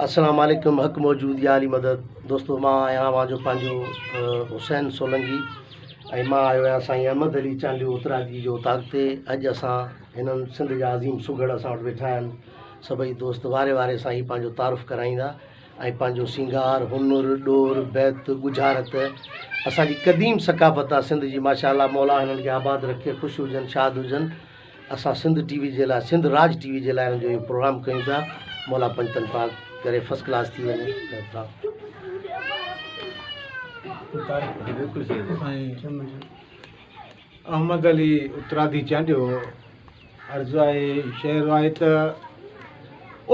السلام عليڪم حق موجود يا علي مدد دوستو مان آهيان اوهان جو پنهنجو حسين سولنگي ۽ مان آيو آهيان سائين احمد علي چانڊيو اتراجي جو اوطاق تي اڄ اسان هنن سنڌ جا عظيم سگهڙ اسان وٽ ويٺا آهن سڀئي دوست واري واري سان هي پنهنجو تعارف ڪرائيندا ۽ پنهنجو سينگار هنر ڏور بيت ڳجهارت اسان جي قديم ثقافت آهي سنڌ جي ماشاء الله مولا هنن کي آباد رکي خوش هجن شاد هجن اسان سنڌ ٽي وي جي لاء سنڌ راج ٽي وي جي لاء هن جو اهو پروگرام ڪيون پيا مولا پنجتن پاڪ ڪري فرسٽ ڪلاس ٿي وڃي. احمد علي اترادي چانڊيو عرض آهي شعر آهي ته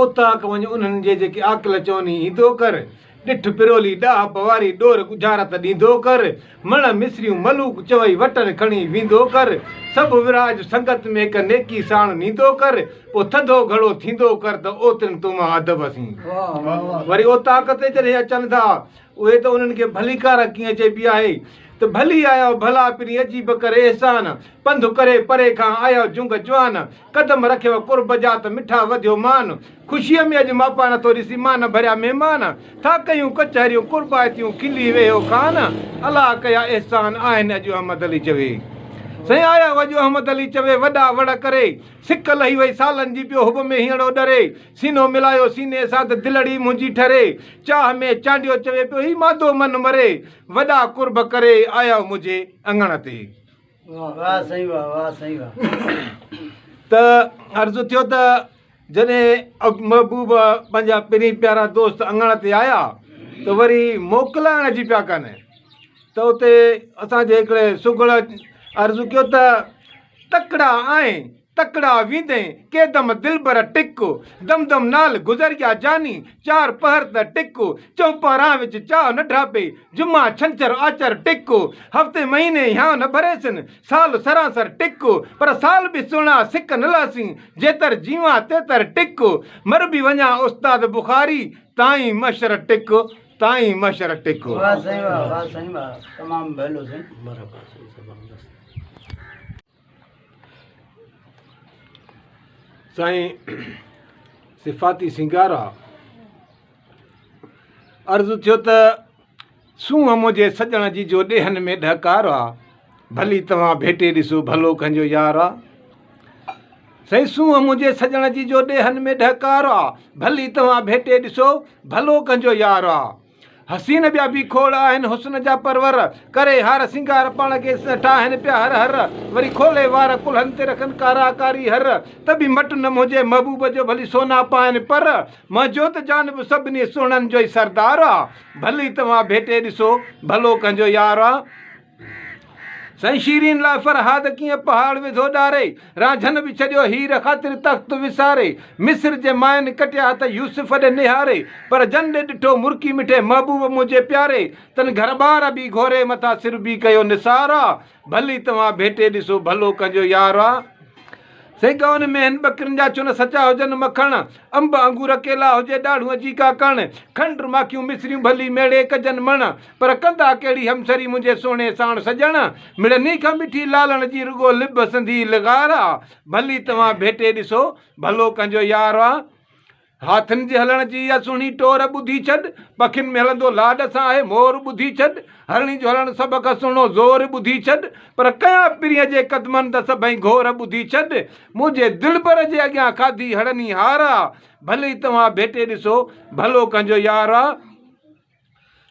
اوطاق وڃ انهن جي جيڪي عاقل چوني ايندو ڪر ڏٺ پرولي ڏاهپ واري ڏور ڳجهارت ڏيندو ڪر، مڻ مصريون ملوڪ چوئي وٽن کڻي ويندو ڪر، سڀ وراج سنگت ۾ هڪ نيڪي ساڻ نيندو ڪر، پوء ٿڌو گهڙو ٿيندو ڪر ته اوترين تو مان ادب اسين. وري اوطاق تي جڏهن اچن ٿا اهي ته انهن کي ڀليڪار ڪيئن چئبي آهي ته ڀلي آيؤ ڀلا پرين عجيب ڪر احسان، پنڌ ڪري پري کان آيؤ جنگ جوان، قدم رکيو قرب جا ته مٺا وڌيو مان، خوشيء ۾ اڄ ماپا نٿو ڏسي مان ڀريا مهمان، ٿا ڪيون ڪچهريون قربائتيون کلي ويهو خان، الله ڪيا احسان آهن اڄ احمد علي چوي. سائين آيا اڄ احمد علي چوي وڏا وڙ ڪري، سڪ لهي وئي سالن جي پيو حب ۾ هينئڙو ڏري، سينو ملايو سيني سان ته دلڙي منهنجي ٺري، چاهه ۾ چانڊيو چوي پيو هي ماندو من مري، وڏا قرب ڪري آيا منهنجي اڱڻ تي. واه سائين واه واه سائين واه. ته عرض ٿيو ته جڏهن محبوب پنهنجا پرين پيارا دوست اڱڻ تي آيا ته وري موڪلائڻ جي پيا ڪن ته اتي اسان جي هڪڙي سگهڙ عرض ڪيو ته تڪڙا آئين تڪڙا ويندين ڪي دم دلبر ٽڪ، دم دم نال گذر گيا جاني، چار پهر ته ٽڪ، چئونپهران وچ چاء نه ڍاپي، جمعا ڇنڇر آچر ٽڪ، هفتي مهيني هيانء نه ڀريسين، سال سراسر ٽڪ، پر سال به سهڻا سڪ نه لهسين، جيتر جيوان تيتر ٽڪ، مر به وڃان استاد بخاري، تائين محشر ٽڪ، تائين محشر ٽڪ. واه سائين واه واه سائين واه تمام ڀلو سائين. مرحبا سائين زبردست. سائين صفاتي سينگار آ. عرض ٿيو ته سونهن منهنجي سڄڻ جي جو ڏيهن ۾ ڏهڪار آ. ڀلي توهان ڀيٽي ڏسو ڀلو ڪنهن جو يار آ. سائين سونهن منهنجي سڄڻ جي جو ڏيهن ۾ ڏهڪار آ. ڀلي توهان ڀيٽي ڏسو ڀلو ڪنهن جو يار آ. حسين ٻيا به کوڙ آهن حسن جا پرور، ڪري هار سينگار پاڻ کي ٺاهن پيا هر هر، وري کولي وار ڪلهن تي رکن ڪارا ڪاري هر، ته به مٽ نه منهنجي محبوب جو ڀلي سونا پائن پر، منهنجو ته جانب سڀني سهڻن جو ئي سردار آ، ڀلي توهان ڀيٽي ڏسو ڀلو ڪنهن جو يار آ. سائين شيرين لاء فرهاد ڪيئن پهاڙ وڌو ڏاري، رانجهن به ڇڏيو هير خاطر تخت وساري، مصر جي ماين ڪٽيا هٿ يوسف ڏي نهاري، پر جن ڏي ڏٺو مرڪي مٺي محبوب منهنجي پياري، تن گهر ٻار به گهوري مٿان سر به ڪيو نثار آ، ڀلي توهان ڀيٽي ڏسو ڀلو ڪنهنجو يار آ. سائين ڳئون مينهن ٻڪرين جا ڇو نه سچا هجن مکڻ، انب انگور ڪيلا هجي ڏاڙهون جي ڪا ڪڻ، کنڊ ماکيون مصريون ڀلي ميڙي ڪجن مڻ، پر ڪندا ڪهڙي همسري منهنجي سهڻي ساڻ سڄڻ، مڙني کان مٺي لالڻ جي رڳو لب سنڌي لغار آ، ڀلي توهان ڀيٽي ڏسو ڀلو ڪنهنجو يار آ. هاٿين جي هلڻ جي اها سهڻي ٽور ٻڌي ڇڏ، پکين ۾ هلندو لاڏ سان آهي مور ٻڌي ڇڏ، هرڻي جو هلڻ سڀ کان سهڻو زور ٻڌي ڇڏ، پر ڪيان پرينء جي قدمن ته سڀئي گهور ٻڌي ڇڏ، منهنجي دلبر جي اڳيان کاڌي هڙني هار آ، ڀلي توهان ڀيٽي ڏسو ڀلو ڪنهن جو يار آ.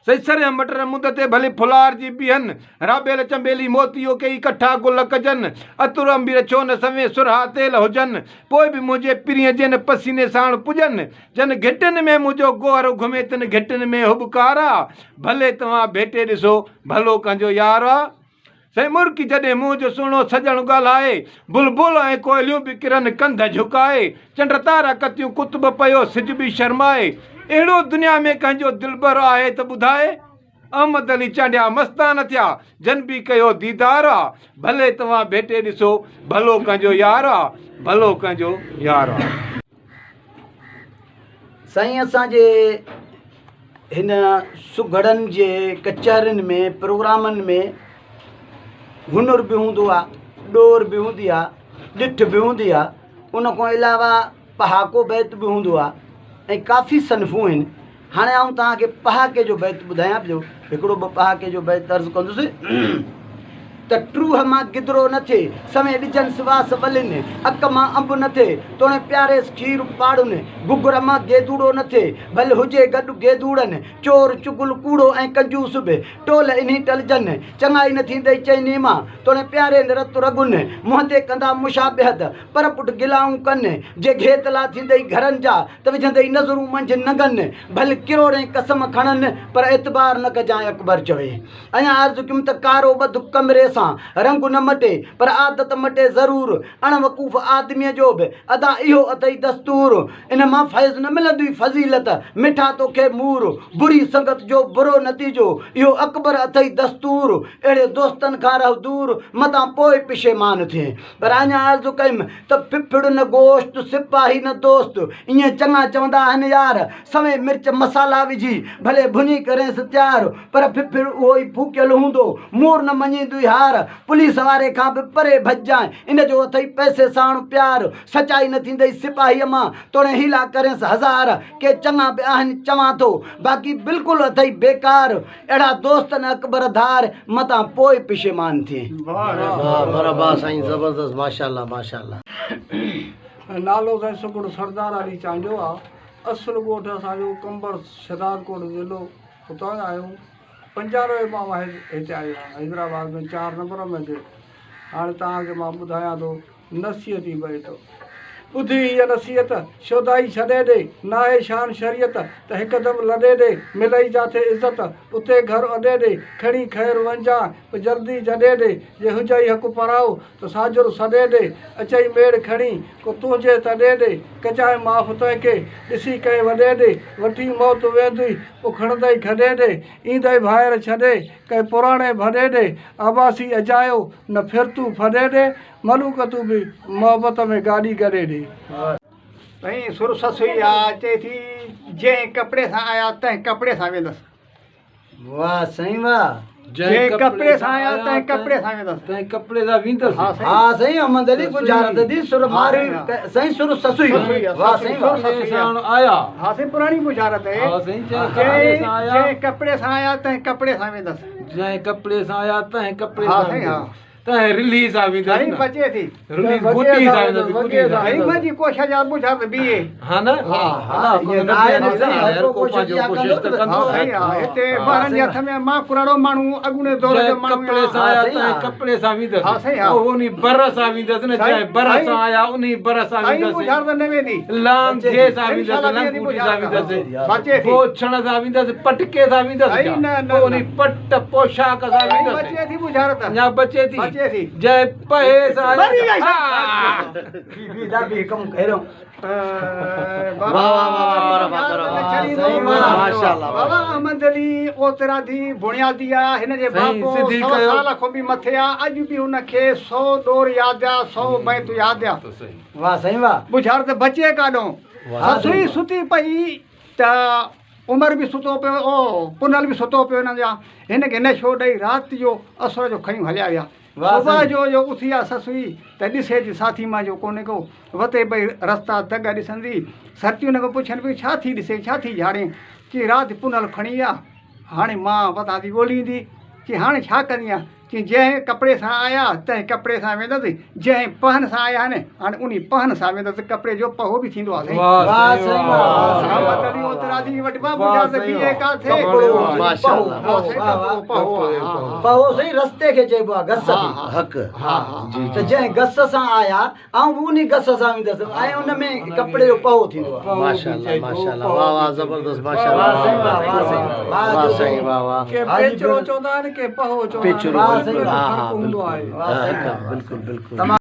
سي سرهيان مٽر مند تي ڀلي ڦلارجي بيهن، رابيل چنبيلي موتيو ڪيئي ڪٺا گل ڪجن، عطر عنبير ڇو نه سوين سرها تيل هجن، پوء به منهنجي پرينء جي نه پسيني ساڻ پڄن، جن گهٽين ۾ منهنجو گوهر گهمي تن گهٽين ۾ هٻڪار آ، ڀلي توهان ڀيٽي ڏسو ڀلو ڪنهن جو يار آ. سائين مرڪي جڏهن منهنجو سهڻو سڄڻ ڳالهائي، بلبل ۽ ڪوئليون به ڪرن ڪنڌ جهڪائي، چنڊ تارا ڪتيون قطب پيو سج به شرمائي، اهڙو دنيا ۾ ڪنهن جو دلبر آهي ته ٻڌائي؟ احمد علي چانڊيا مستان ٿيا، جن به ڪيو ديدار آ، ڀلي توهان ڀيٽي ڏسو، ڀلو ڪنهن جو يار آ، ڀلو ڪنهن جو يار آ. سائين اسان جي هن سگهڙن جي ڪچهرين ۾ پروگرامن ۾ هنر به هوندو آهي ڏور به هوندي آهي ڏٺ به هوندي آهي ان کان علاوه پهاڪو بيت به هوندو آهي. ۽ ڪافي صنفون آهن. هاڻي آئون توهان کي پهاڪي جو بيت ٻڌايان پيو. هڪڙو ٻه پهاڪي جو بيت عرض ڪندس ته ٽوهه مان گدرو نه ٿئي، سوين ڏجنس واس ولين، اڪ مان انب نه ٿئي، توڻي پياريس کير پاڙن، گگر مان گيدوڙو نه ٿئي، ڀل هجي گڏ گيدوڙن، چور، چغل، ڪوڙو ۽ ڪنجوس به ٽول انهي ٽلجن، چڱائي نه ٿيندئي چئني مان، توڻي پيارين رت رڳن، منهن تي ڪندا مشابهت، پر پٽ گلائون ڪن، جي گهيتلا ٿيندئي گهرن جا، ته وجهندئي نظرون منجهه ننگن، ڀل ڪروڙين قسم کڻن، پر اعتبار نه ڪجانء اڪبر چوي. اڃا عرض ڪيم ته ڪارو ٻڌ ڪمري سان، رنگ نه مٽي، پر عادت مٽي ضرور، اڻ وقوف آدميء جو به، ادا اهو اٿئي دستور، ان مان فيض نه ملندئي فضيلت، مٺا توکي مور، بري سنگت جو برو نتيجو، اهو اڪبر اٿئي دستور، اهڙي دوستن کان رهه دور، متان پوء پشيمان ٿئين. پر اڃا عرض ڪيم ته ڦڦڙ نه گوشت، سپاهي نه دوست، ائين چڱا چوندا آهن يار، سوين مرچ مصالحا وجهي ڀلي ڀڃي ڪرينس تيار، پر ڦڦڙ اهو ئي ڦوڪيل هوندو، مور نه مڃيندوئي هار، پوليس واري کان به پري ڀڄجانء، ان جو اٿئي پئسي ساڻ پيار، سچائي نه ٿيندئي سپاهيء مان، توڻي حيلا ڪرينس هزار، ڪي چڱا به آهن چوان ٿو، باقي بلڪل اٿئي بيڪار. اهڙا دوست نه اڪبر ڌار، متان پوء پشيمان ٿئين. واھ مرحبا سائين زبردست ماشاءالله ماشاءالله. نالو سائين سگهڙ سردار علي چانڊيو آ اصل ڳوٺ اسان جو قمبر شھدادڪوٽ ضلعو اتان جا آھيون 95 مان مان ھتي آيو آھيان حيدرآباد ۾ 4 نمبر ۾ ٿي ھاڻي توھان کي مان ٻڌايان ٿو نصيحتي بيت ٻڌي هيء نصيحت، شودائي ڇڏي ڏي، ناهي شان شريعت، ته هڪدم لڏي ڏي، ملئي جاٿي عزت، اتي گهر اڏي ڏي، کڻي خير وڃجانء، به جلدي جڏي ڏي، جي هجئي حق پرائو، ته ساجهر سڏي ڏي، اچئي ميڙ کڻي، ڪو تنهنجي تڏي ڏي، ڪجانء معاف تنهن کي، ڏسي ڪنهن وڏي ڏي، وٺي موت ويندوئي، پوء کڻندئي کڏي ڏي، ايندئي ڀائر ڇڏي، ڪنهن پراڻي ڀڏي ڏي، عباسي اجايو، نه ڦر تون ڦڏي ڏي، ملوڪ تون به محبت ۾ گاڏي گڏي ڏي. سائين سر سسئي آ چئي ٿي جنهن ڪپڙي سان آيا تنهن ڪپڙي سان ويندس. واه سائين واه. جنهن ڪپڙي سان آيا تنهن ڪپڙي سان ويندس. تنهن ڪپڙي سان ويندس. ها سائين احمد علي ڳجهارت the سر مارئي سائين سر سسئي واه سائين واه. ڪپڙي سان آيا. ها سائين پراڻي ڳجهارت اهي. ها سائين جنهن ڪپڙي سان آيا. جنهن ڪپڙي سان آيا تنهن ڪپڙي سان ويندس. جنهن ڪپڙي سان آيا تنهن ڪپڙي سان ويندس. تنهن رلهي سان ويندس نه. بچي ٿي. رلهي گهٽي سان ويندس گهٽي سان. سائين منهنجي ڪوشش آ ٻجهار ته بيهي. ها نه ها ها نه آهي نه سائين هر ڪو ڪو پنهنجو ڪوشش ته ڪندو. ها سائين ها هتي ٻارن جي هٿ ۾ مان ڪراڙو ماڻهو اڳوڻي دور جو ماڻهو جنهن ڪپڙي سان آيا تنهن ڪپڙي سان ويندس. ها سائين ها. پوء انهي بر سان ويندس نه جنهن بر سان آيا انهي بر سان سائين ويندس. ٻجهار ته نه ويندي. لانگهي سان ويندس لنگوٽي سان ويندس. بوڇڻ سان ويندس پٽڪي سان ويندس پوء انهي پٽ پوشاڪ سان ويندس. بچي ٿي ٻجهارت. اڃا بچي ٿي. بچي ٿي. جنهن پهي سان مري وئي. بي بي دا بي ڪم ڪيرو. واه واه واه مرحبا مرحبا ماشاءالله بابا احمد علي اوترا the بنيادي آ هن جي باپو 100 سال کان به مٿي آ اڄ به هن کي 100 ڏور ياد آ 100 بيت ياد آ. واه سائين واه. ٻجهارت بچي ڪاڏون. سسئي ستي پئي ته عمر به ستو پيو او پنهل به ستو پيو هن جا هن کي نشو ڏئي رات جو اسر جو کنيون هليا ويا صبح جو جو اٿي آ سسئي ته ڏسي ٿي ساٿي مان جو ڪونهي ڪو وتي پئي رستا دڳ ڏسندي سرتيون هن کان پڇن پيون ڇا ٿي ڏسين ڇا ٿي جهاڙين چي رات پنهل کڻي ويا هاڻي مان وتان ٿي ڳوليندي چي هاڻي ڇا ڪندينء چي جنهن ڪپڙي سان آيا، تنهن ڪپڙي سان ويندس، جنهن پهن سان آيا آهن، هاڻي انهي پهن سان ويندس، ڪپڙي جو پهو به ٿيندو آهي سائين. واه سائين واه. رحمت علي اوترادي وٽ ٻه ٻجها ته بيهي ڪاٿي. ڪپڙو ماشاءالله. ها سائين ڪپڙو پهو آهي. ها ها. پهو سائين رستي کي چئبو آهي گس کي. حق ها ها. جي ته جنهن گس سان آيا، آئون به انهي گس سان ويندس ۽ ان ۾ ڪپڙي جو پهو ٿيندو آهي. ماشاءالله ماشاءالله واه واه زبردست ماشاءالله واه سائين واه واه سائين واه واه سائين واه واه. ڪي پيچرو چوندا آهن ڪي پهو چوندا آهن. پيچرو واه سائين ها ها فرق هوندو آهي. بلڪل بلڪل بلڪل.